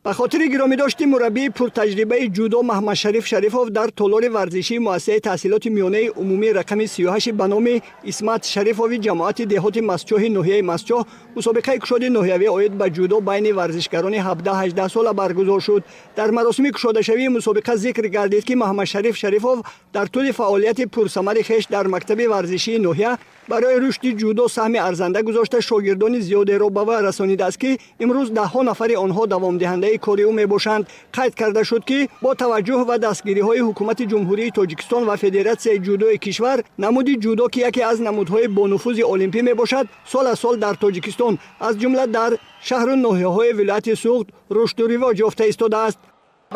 Ба хотири гиромидошти мураббии пуртаҷрибаи ҷудо Маҳмадшариф Шарифов дар толори варзишии муассисаи таҳсилоти миёнаи умумии рақами 38 ба номи Исмат Шарифови ҷамоати деҳоти Мастчоҳи ноҳияи Мастчоҳ мусобиқаи кушоди ноҳиявӣ оид ба ҷудо байни варзишгарони 17-18 сола баргузор шуд. Дар маросими кушодашавии мусобиқа зикр гардид, ки Маҳмадшариф Шарифов дар тӯли фаъолияти пурсамари хеш дар мактаби варзишии ноҳия барои рушди ҷудо саҳми арзанда гузошта, шогирдони зиёдеро ба вай расонидааст, ки имрӯз даҳҳо нафари онҳо давомдиҳандаи кори ӯ мебошанд. Қайд карда шуд, ки бо таваҷҷӯҳ ба дастгириҳои ҳукумати Ҷумҳурии Тоҷикистон ва Федератсияи ҷудои кишвар, намуди ҷудо, ки яке аз намудҳои бонуфузи олимпӣ мебошад, сол аз сол дар Тоҷикистон, аз ҷумла дар шаҳру ноҳияҳои вилояти Суғд, рушду ривоҷ ёфта истодааст.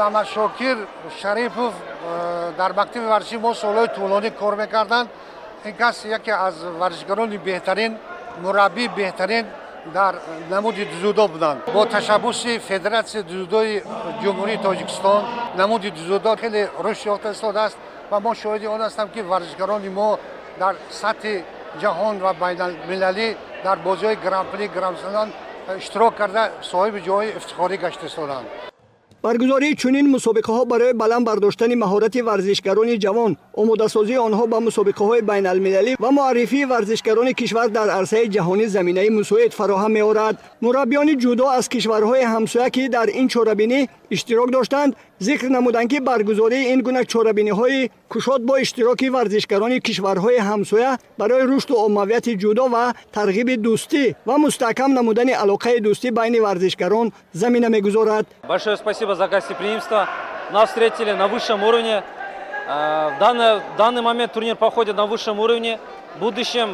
Маҳмадшокир Шарипов дар мактаби варзиши мо солҳои тӯлонӣ кор мекарданд. Ин кас яке аз варзишгарони беҳтарин, мураббии беҳтарин дар намуди дзюдо буданд. Бо ташаббуси Федератсияи дзюдои Ҷумҳурии Тоҷикистон намуди дзюдо хеле рушд ёфта истодааст ва мо шоҳиди он ҳастам, ки варзишгарони мо дар сатҳи ҷаҳон ва байналмилалӣ дар бозиҳои Гран-при, Гранд-слэм иштирок карда, соҳиби ҷойҳои ифтихорӣ гашта истоданд. Баргузории чунин мусобиқаҳо барои баланд бардоштани маҳорати варзишгарони ҷавон, омодасозии онҳо ба мусобиқаҳои байналмилалӣ ва муаррифии варзишгарони кишвар дар арсаи ҷаҳонӣ заминаи мусоид фароҳам меорад. Мураббиёни ҷудо аз кишварҳои ҳамсоя, ки дар ин чорабинӣ иштирок доштанд, зикр намуданд, ки баргузории ин гуна чорабиниҳои кушод бо иштироки варзишгарони кишварҳои ҳамсоя барои рушду оммавияти ҷудо ва тарғиби дӯстӣ ва мустаҳкам намудани алоқаи дӯстӣ байни варзишгарон замина мегузорад. Большое спасибо за гостеприимство. Нас встретили на высшем уровне. В данный момент турнир проходит на высшем уровне. В будущем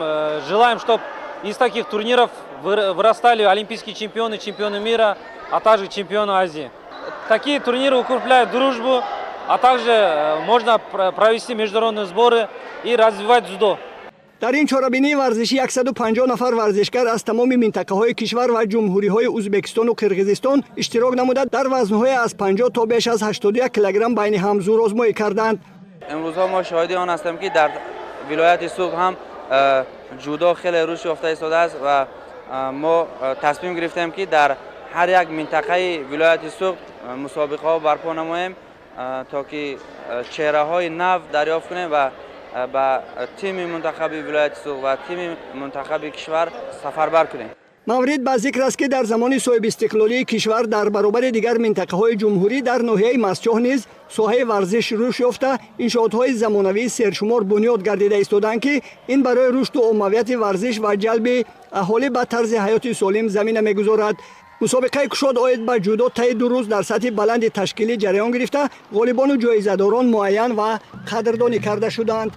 желаем, чтобы из таких турниров вырастали олимпийские чемпионы, чемпионы мира, а также чемпионы Азии. Такие турниры укрепляют дружбу, а также можно провести международные сборы и развивать дзюдо. Дар ин чорабинии варзишӣ 150 нафар варзишгар аз тамоми минтақаҳои кишвар ва ҷумҳуриҳои Ӯзбекистону Қирғизистон иштирок намуда, дар вазнҳои аз 50 то беш аз 81 килограмм байни ҳам зӯрозмоӣ карданд. Имрӯзҳо мо шоҳиди он ҳастем, ки дар вилояти Суғд ҳам ҷудо хеле рушд ёфта истодааст ва мо тасмим гирифтем, ки дар ҳар як минтақаи вилояти Суғд мусобиқаҳо барпо намоем, то ки чеҳраҳои нав дарёфт кунем ва ба тими мунтахаби вилояти Суғд ва тими мунтахаби кишвар сафарбар кунем. Маврид ба зикр аст, ки дар замони соҳибистиқлолии кишвар дар баробари дигар минтақаҳои ҷумҳурӣ дар ноҳияи Мастчоҳ низ соҳаи варзиш рушд ёфта, иншоотҳои замонавии сершумор бунёд гардида истодаанд, ки ин барои рушду оммавияти варзиш ва ҷалби аҳолӣ ба тарзи ҳаёти солим замина мегузорад. Мусобиқаи кушод оид ба ҷудо таи 2 рӯз дар сатҳи баланди ташкилӣ ҷараён гирифта, ғолибону ҷоизадорон муайян ва қадрдонӣ карда шуданд.